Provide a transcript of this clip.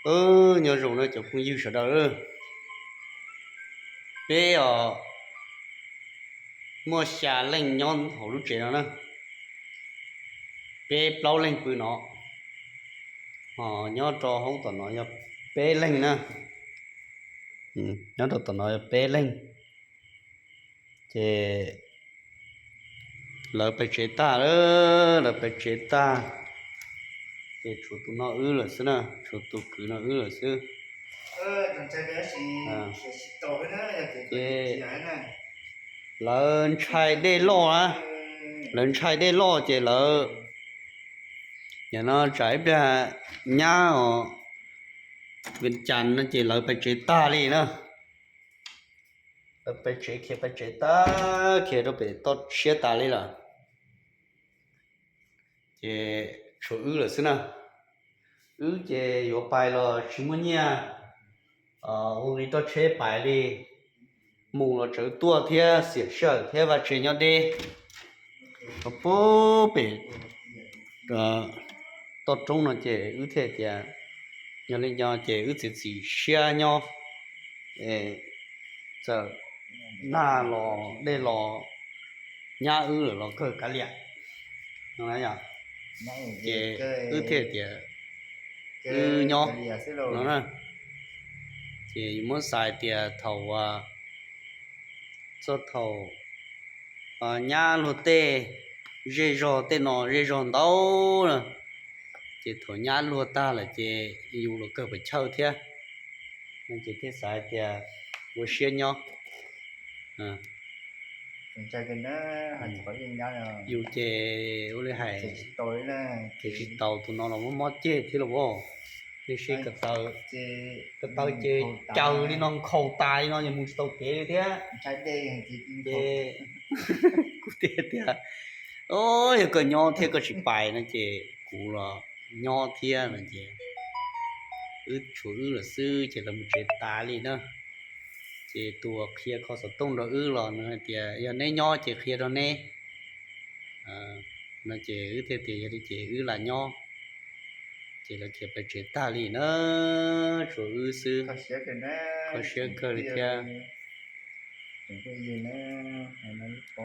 Nyob zoo na cov phooj ywg sawv daws. Peb os, muaj xya leej nyob hauv lub tsev no na. Peb plaub leeg pw no, ho nyob rau hauv tom no yog peb leeg na. Nyob rau tom no yog peb leeg. Ces lawv pais tsev tag lawm, lawv pais tsev tag, ces tshuav tus no wb lawm xwb na, tshuav tus kwv no wb lawm xwb. Ces lawv ntshai dej loj na, lawv ntshai dej loj ces lawv, yam no tsam ib pliag nyab os, Vias Cas no ces lawv pais tsev tag li na. Lawv pais tsev, khiav pais tsev tag, khiav rau pem toj siab tas li lawm. Ces tshuav wb lawm xwb na. Wb ces yuav pais los tsis muaj nyiaj ua li toj tsheb pais li. Mus los tsawv tuaj thiab xiam sij hawm thiab vaj tse nyob deb. Rau pem toj roob no ces wb thiaj tias, yog li no ces wb txiav txim siab nyob, txawm nag los dej los, nyab wb lawm los kawg kav liam no. Ces wb thiaj tias wb nyob no na. Ces yus muab xav tias thaum, txog thaum nyab luag tej zej zog tej no zej zog ntau na, ces thaum nyab luag tag lawm ces yus los kawg pes chawj thiab. Ces thiaj xav hais tias ua siab nyob. Yus ces ua li hais, ces tsis tau tus no los muab mob ceg thiab los as. Li seb, ko taw ces caws li no nkhaus tas li no es mus tsis tau kev li thiab. Ces kuv thiaj tias, yog koj nyob thiab koj tsis pais no ces kuv los nyob thiab no ces wb tshuav wb lawm xwb ces lawv mus tsev tas li na. Ces tus uas qhia kho xov tooj rau wb los nws hais tias yog neb nyob ces qhia rau neb no ces wb thiaj tias yog li ces wb lam nyob. Ces lawv khiav pais tsev tag li na, tshuav wb xwb. Kho siab kawg li thiab.